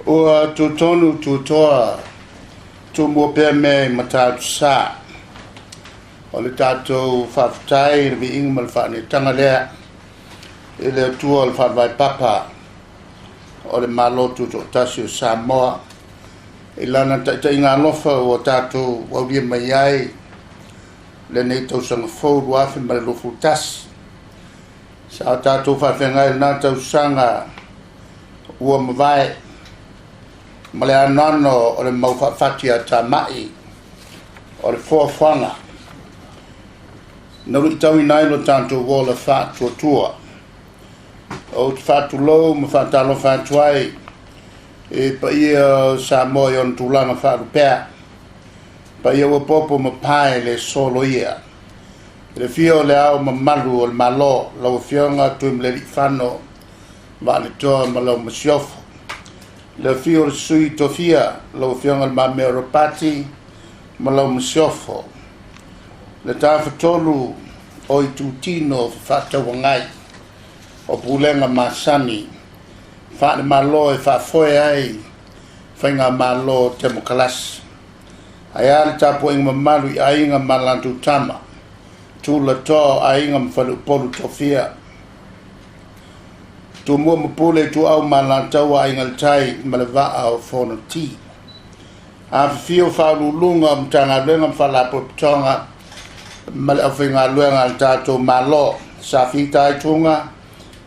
Ua tutonu tutoa tumua pea mea i Matautu-Sa. O le tatou faafetai i le viiga ma le faanetaga lea i le Atua o le Faavae Papa o le Malo Tutoatasi o Samoa i lana taitaiga alofa ua tatou aulia mai ai lenei tausaga fou 2021. Sa o tatou faafeagai i lena tausaga ua mavae ma le anoano o le mau faafati a tamai o le foafoaga na luitauina ai lo tatou ola faatuatua. Ou te faatulou ma faatalofa atu ai i paia o Samoa i ona tulaga faalupea, paia ua popo ma pae le soloia. I le afio o le Ao Mamalu o le Malo, lau Afioga Tuimalealiifano Vaaletoa ma lau Masiofo. Le afio o le Sui Tofia, lau Afioga Le Mamea Ropati ma lau Masiofo. Le Tafatolu o Itutino Fefaatauagai o Pulega masani faale-Malo e faafoe ai Faigamalo Temokarasi. Ae a le tapuaiga mamalu i aiga ma latou tama, tulatoa o aiga ma faleupolu tofia, Tumua ma Pule, Ituau ma Alataua, Aiga i le Tai ma le Vaa o Fonoti. Afifio Faauluuluga o Matagaluega ma Faalapotopotoga ma le aufaigaluega a le tatou Malo, sa fitaituga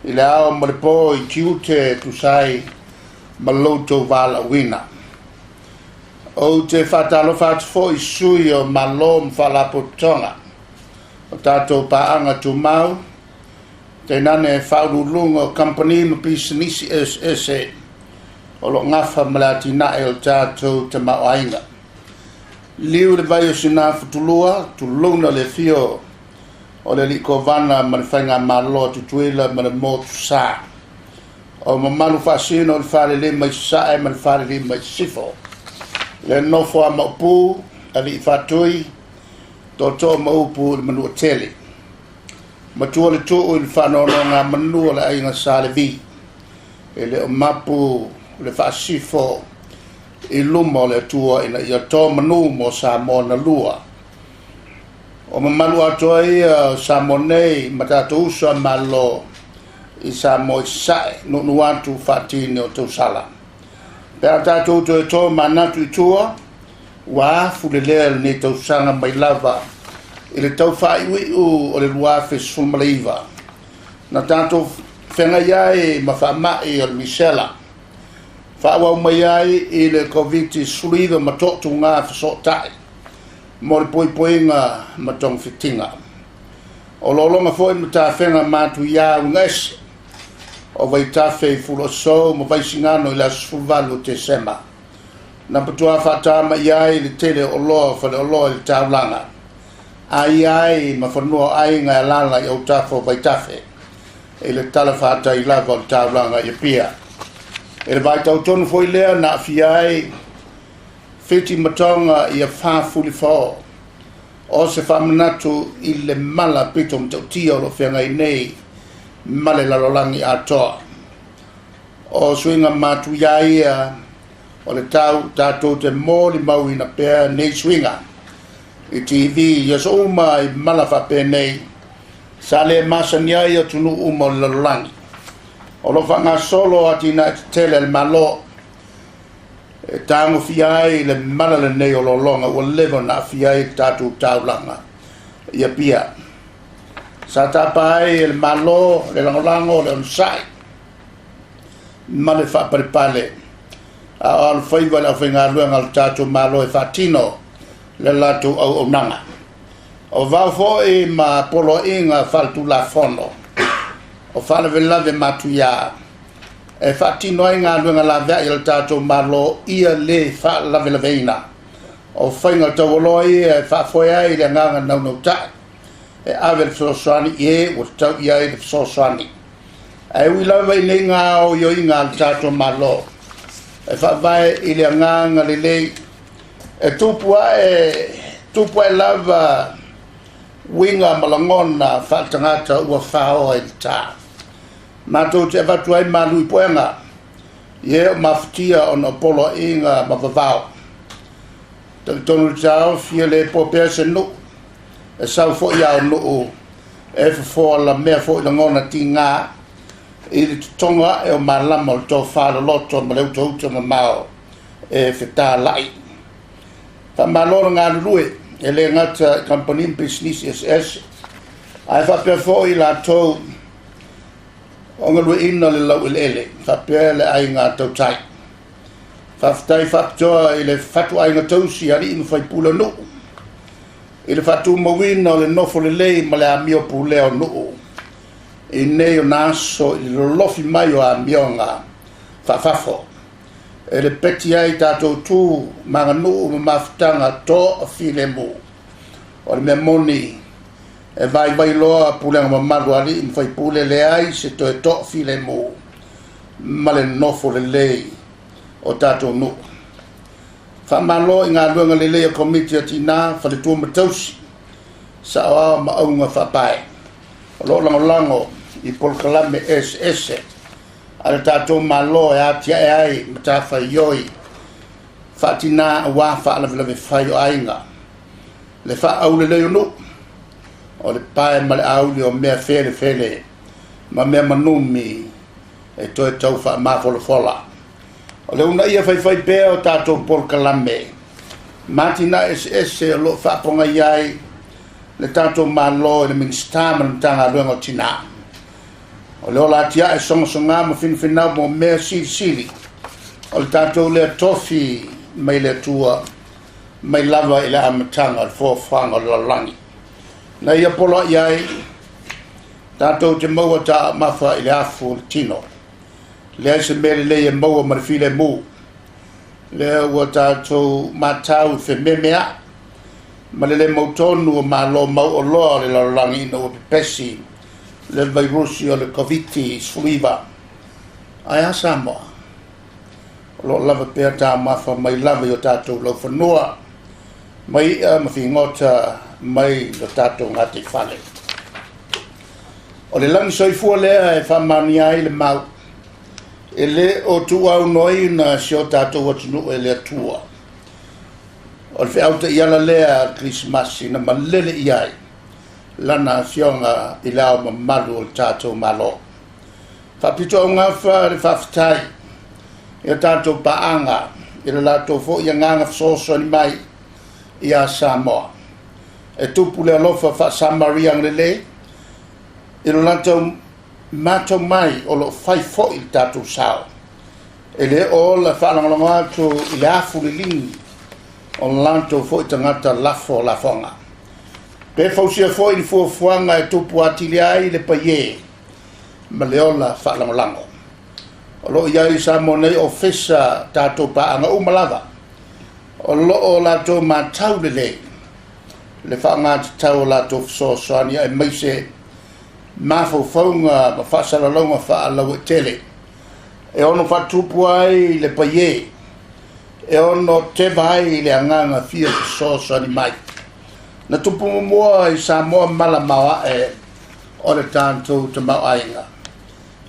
i le ao ma le po i tiute e tusa ai ma lo outou valaauina. Ou te faatalofa atu foi i sui o Malo ma Faalapotopotoga o tatou paaga tumau, tainane faauluuluga o kamupani ma pisinisi eseese o lo o gafa ma le atinae o le tatou tamaoaiga. Liu le vai o Sina-futulua, tulouna le afio o le Alii Kovana ma le Faigamalo a Tutuila ma le Motu Sa. O mamalu faasino o le Falelima i Sasae ma le Falelima i Sisifo. Le nofo a Maopu, Alii Faatui, Tootoo ma upu i le Manuatele. Matua le tuu i le faanonogamanu a le aiga Sa Levi, e le o mapu le faasifo i luma o le Atua ina ia to manu mo Samoa na lua. O mamalu atoa ia o Samoa nei ma tatou uso a Malo i Samoa i Sasae, nuunuu atu faatini o tausala. Pe a tatou toe to manatu i tua, ua afu lelea lenei tausaga mai lava i le tau faaiuiu o le 2019 na tatou feagai ai ma faamai o le misela, faaauau mai ai i le Koviti-19 ma toatuga fesootai mo le poipoiga ma togafitiga. O lologa foi ma tafega matuia uiga ese o vaitafe i Fuluasou ma Vaisigano i le aso 18 o Tesema, na matua faatamaia ai le tele o oloa o faleoloa i le taulaga, aia ai ma fanua o aiga e alaala i autafa o vaitafe i le talafatai lava o le taulaga i Apia. I le vaitau tonu foi lea na aafia ai Fiti ma Tonga ia Fafulifao, o se faamanatu i le mala pito matautia o lo o feagai nei ma le lalolagi atoa. O suiga matuia ia o le tau tatou te molimauina pea nei suiga i TV i aso uma i mala faapenei sa le masani ai atunuu uma o le lalolagi. O lo o faagasolo atinae tetele a le Malo e tagofia ai le mala lenei o lologa ua leva ona aafia ai le tatou taulaga i Apia. Sa tapa ai e le Malo le lagolago, le onosai ma le faapalepale a o alofaiva le aufaigaluega a le tatou Malo e faatino le latou auaunaga. O vao foi ma poloaiga faaletulafono o faalavelave matuia e faatino ai galuega laveai a le tatou Malo ia le faalavelaveina. O faiga taualoa ia e faafoe ai le agaga naunautai e ave le fesoasoani i e ua tatau i ai le fesoasoani. Ae ui lava i nei gaoioiga a le tatou Malo e faavae i le agaga lelei, e tupu ae lava uiga ma lagona faaletagata ua faoa i le ta. Matou te avatu ai malu i puega I e o mafatia ona o poloaiga ma vavao. Talitonu le taofi e le po pea se nuu e sau foi ao nuu e fofoa lamea foi lagona tiga i le totogo ae o malama o le tofa loloto ma le utauta mamao e fetalai. Faamalo le galulue e le gata i kamupani ma pisinisi eseese, ae faapea foi i latou o galueaiina le laueleele faapea le aiga tautai. Faafetai faapitoa i le fatuaiga tausi a alii ma faipule o nuu i le faatumauina o le nofo lelei ma le amio pulea o nuu i nei ona aso i le lolofi mai o amioga faafafo e lepeti ai tatou tu ma aganuu ma mafutaga toafilemu. O le mea moni, e vaivai loa pulega mamalu a alii ma faipule, leai se toe toafilemu ma le nofo lelei o tatou nuu. Faamalo i galuega lelei a Komiti a Tina, Faletua ma Tausi, Saoao ma Auga Faapae o lo o lagolago i polokalame eseese a le tatou Malo e atiae ai matafaioi faatina aua faalavelave fai o aiga, le faaaulelei o nuu, o le pae ma le auli o mea felefele ma mea manumi e toe tau faamafolafola. O le uunaia faifai pea o tatou polokalame ma atinae eseese o lo o faapogai ai le tatou Malo i le Minisita ma le Matagaluega o Tina. O le ola atiae sogasoga ma finafinau mo mea silisili o le tatou lea tofi mai le Atua mai lava i le amataga o le fuafuaga o le lalolagi. Na ia poloai ai tatou te maua taumafa i le afu o le tino. Leai se mea lelei e maua ma le filemu. Lea ua tatou matau fememeai ma le le mautonu o Malo mauoloa o le lalolagi ina ua pepesi le vairusi o le Koviti-19. Ae a Samoa? O lo o lava pea taumafa mai lava i o tatou laufanua, mai i'a ma figota mai lo tatou gataifale. O le lagi soifua lea e faamaonia ai le mau, e le o tuuaunoaina si o tatou atunuu e le Atua. O le feau taiala lea a le Kerisimasi na malele i ai lana afioga i le ao mamalu o le tatou Malo. Faapitoaugafa le faafetai i a tatou paaga i le latou foi agaga fesoasoani mai ia Samoa. E tupu le alofa faa-Samaria agalelei i lo latou matau mai o lo o fai foi le tatou sao. E le o ola faalagolago atu i le afu liligi o latou foi tagata lafo lafoga. Pe fausia foi ni fuafuaga e tupu atili ai le paiē ma le ola faalagolago. O lo o i ai i Samoa nei ofisa tatou paaga uma lava o lo o latou matau lelei le faaaogatatau o latou fesoasoani aemaise mafaufauga ma faasalalauga faalauaitele e ono faatupu ai le paiē, e ono teva ai le agaga fia fesoasoani mai. Na tupu muamua i Samoa mala maoae o le tatou tamaoaiga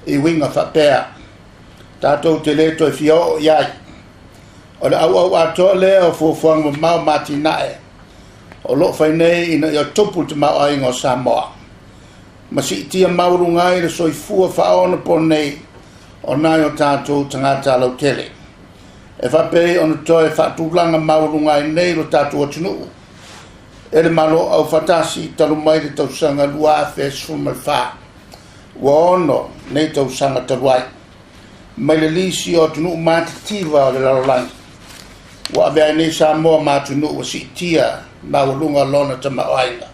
i uiga faapea, tatou te le toe fia oo i ai. O le auau atoa lea o fuafuaga mamao ma atinae o lo o fai nei ina ia tupu le tamaoaiga o Samoa ma siitia maualuga ai le soifua faaonaponei o nai o tatou tagata lautele. E faapei ona toe faatulaga maualuga ai nei lo tatou atunuu e le Malo Aufaatasi talu mai le tausaga 2014, ua ono nei tausaga talu ai mai le lisi o atunuu matitiva o le lalolagi ua avea ai nei Samoa ma atunuu ua siitia maualuga lona tamaoaiga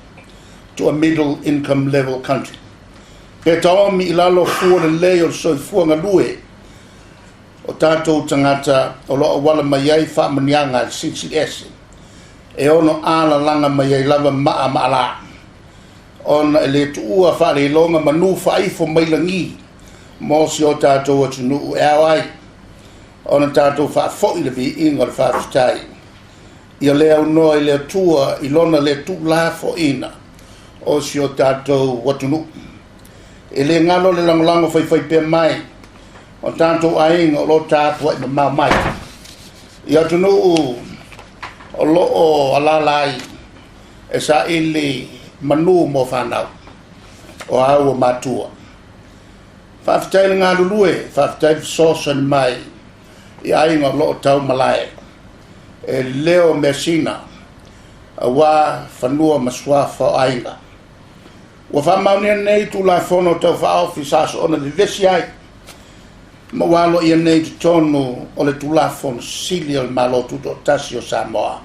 to a middle income level country. Pe taomi i lalo fua lelei o le soifua galue o tatou tagata o lo o auala mai ai faamanuiaga a le CCS e ono alalaga mai ai lava maa ma alā, ona e le tuua faaleiloga manu faaifo mai lagi mo si o tatou atunuu e ao ai ona tatou faafoi le viiga o le faafetai ia le aunoa i le Atua i lona le tuulafoaiina o si o tatou atunuu. E le galo le lagolago faifaipea mai o tatou aiga o lo o tapuai mamao mai i atunuu o lo o alaala ai e saili manu mo fanau o a ua matua. Faafetai le galulue, faafetai le fesoasoani mai i aiga o lo o tau malae e leo measina aua fanua ma suafa o aiga. Ua faamaonia nei Tulafono Tau Faaofi sa soona vevesi ai ma ua aloaia nei i totonu o le Tulafono Sili o le Malo Tutoatasi o Samoa,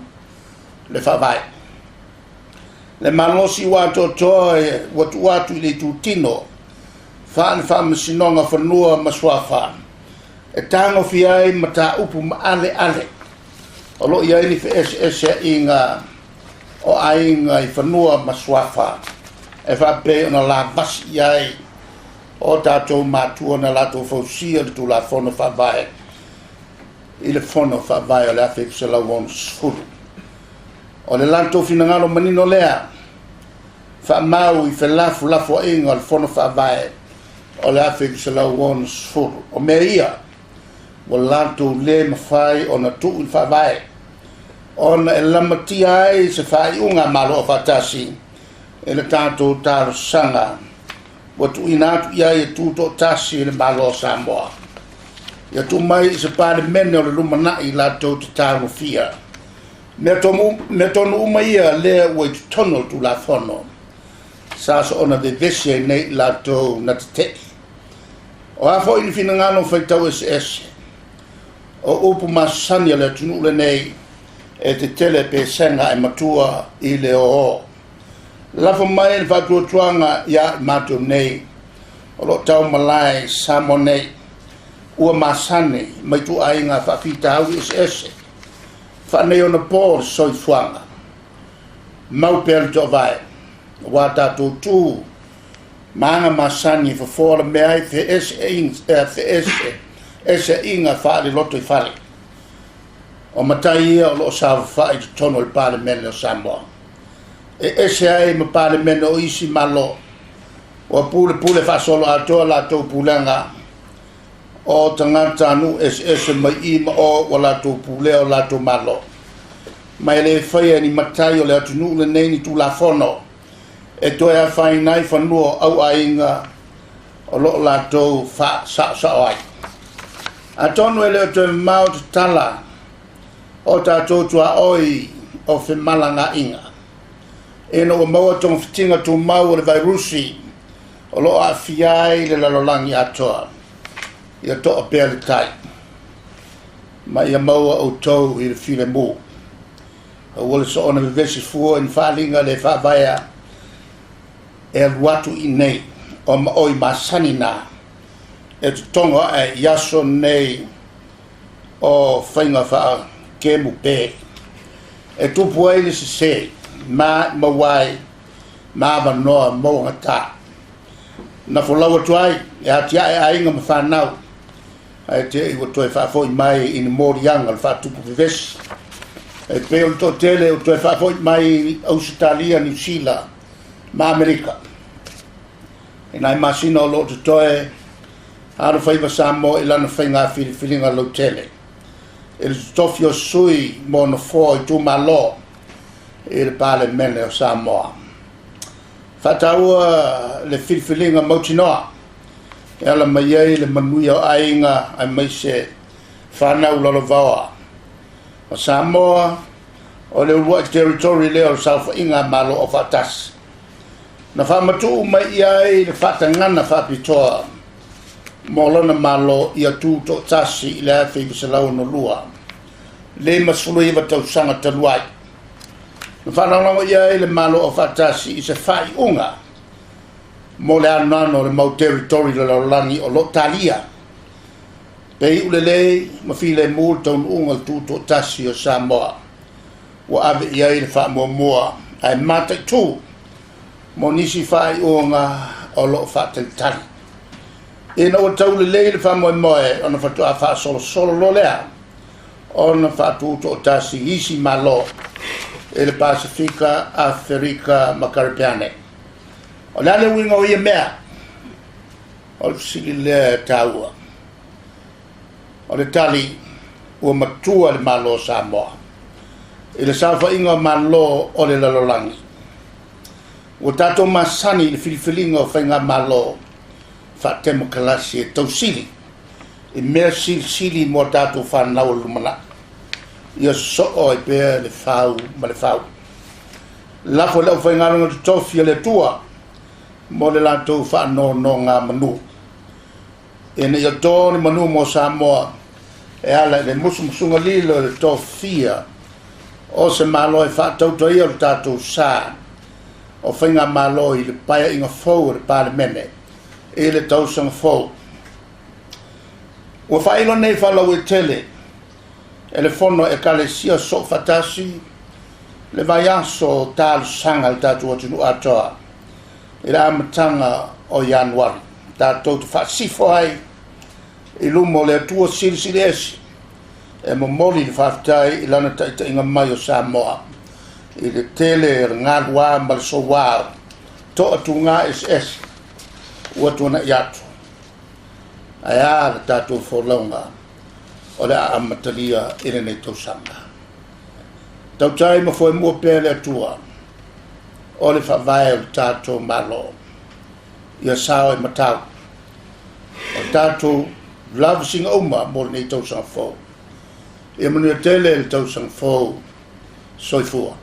le Faavae. Le malosi ua atoatoa ua tuu atu i le itutino faale Faamasinoga Fanua ma Suafa e tagofia ai mataupu maaleale o lo o i ai ni feeseeseaiga o aiga i fanua ma suafa e faapei ona lavasi i ai o tatou matua na latou fausia le Tulafono Faavae i le Fono Faavae o le 1960. O le latou finagalo manino lea faamau i felafolafoaiga o le Fono Faavae o le 1960. O mea ia ua latou le mafai ona tuu i le Faavae ona e lamatia ai se faaiuga a Malo Aufaatasi i le tatou talosaga ua tuuina atu i ai e tutoatasi le Malo o Samoa. Ia tuu mai i se Palemene o le lumanai latou te tagofia mea tonu uma ia lea ua i totonu o le Tulafono sa soona vevesi ai nei i latou na tete'i. O a foi ni finagalo faitau eseese, o upu masani a le atunuu lenei e tetele pesega ae matua i le oo. Lafo mai le faatuatuaga ia i matou nei o lo o tau malae i Samoa nei, ua masani ma ituaiga faafitauli eseese faaneionapo le soifuaga. Mau pea le toovae, aua tatou tu ma aga masani e fofoa le mea ai feeseaiga faale-lotoifale. O matai ia o lo o saofafai i totonu o le Palemene o Samoa, e ese ai ma Palemene o isi Malo ua pulepule faasoloatoa latou pulega o tagata nuu eseese mai i ma o ua latou pulea o latou Malo. Ma e le faia ni matai o le atunuu lenei ni Tulafono e toe afaina ai fanua o auaiga o lo o latou faasaosao ai. Atonu e le o toe mamao tatala o tatou tuaoi o femalagaaiga, ina ua maua togafitiga tumau o le vairusi o lo o aafia ai le lalolagi atoa. Ia toa pea le tai, ma ia maua outou i le filemu. Aua le soona vevesi fua i ni faaaliga le faavaea e alu atu i inei o maoi masani na e totogo ae i aso nei o faiga faakemu pe e tupu ai le sese ma maua ai ma avanoa mauagata na folau atu ai e atiae aiga ma fanau ae te i ua toe faafoi mai i ni moliaga o le faatupu vevesi e pei o le toatele ua toe faafoi mai i Ausetalia, Niu Sila ma Amerika. I nai masina o lo o totoe, alofaiva Samoa i lana faiga filifiliga lautele i le totofi o sui mo nofoa o itumalo i le Palemene o Samoa. Faataua le filifiliga mautinoa e ala mai ai le manuia o aiga aemaise fanau lalovaoa o Samoa o le uluai territory lea o le saofaiga a Malo Aufaatasi na faamatuu mai i ai le faatagana faapitoa mo lona Malo ia tutoatasi i le 1962, 59 tausaga talu ai. Na faalagolago i ai le Malo Aufaatasi i se faaiuga mo le anoano o le mau territory o le lalolagi o lo o talia pe iu lelei ma filemu le taunuuga o le tutoatasi o Samoa ua ave i ai le faamuamua ae mataitu mo nisi faaiuga o lo o faatalitali. Ina ua tau lelei le faamoemoe ona faatoa faasolosolo loa lea ona faatutoatasi i isi Malo i le Pasefika, Aferika ma Karepeane. O le a le uiga o ia mea? O le fesili lea e taua. O le tali, ua matua le Malo o Samoa i le saofaiga o Malo o le lalolagi. Ua tatou masani i le filifiliga o faigamalo faatemokarasi e tausili i mea silisili mo a tatou fanau o le lumanai, ia sosoo ai pea le fau ma le fau. Lafo i le aufaigaluega totofi a le Atua mo le latou faanonogamanu, ina ia to ni manu mo Samoa e ala i le musumusuga lilo i le tofia o se Malo e faatautaia lo tatou sa o faigamalo i le paeaiga fou o le Palemene i le tausaga fou. Ua faailo nei faalauaitele e le Fono a Ekalesia Soofaatasi le vaiaso o talosaga a le tatou atunuu atoa i le amataga o Ianuari, tatou te faasifo ai i luma o le Atua Silisili Ese e momoli le faafetai i lana taitaiga mai o Samoa i le tele o le galuā ma le souā o toatuga eseese ua tuanai atu. Ae a le tatou folauga o le a amatalia i lenei tausaga. Tautai ma foemua pea le Atua o le faavae o le tatou Malo. Ia sao e matau o tatou lavasiga uma mo lenei tausaga fou. Ia manuia tele le tausaga fou. Soifua.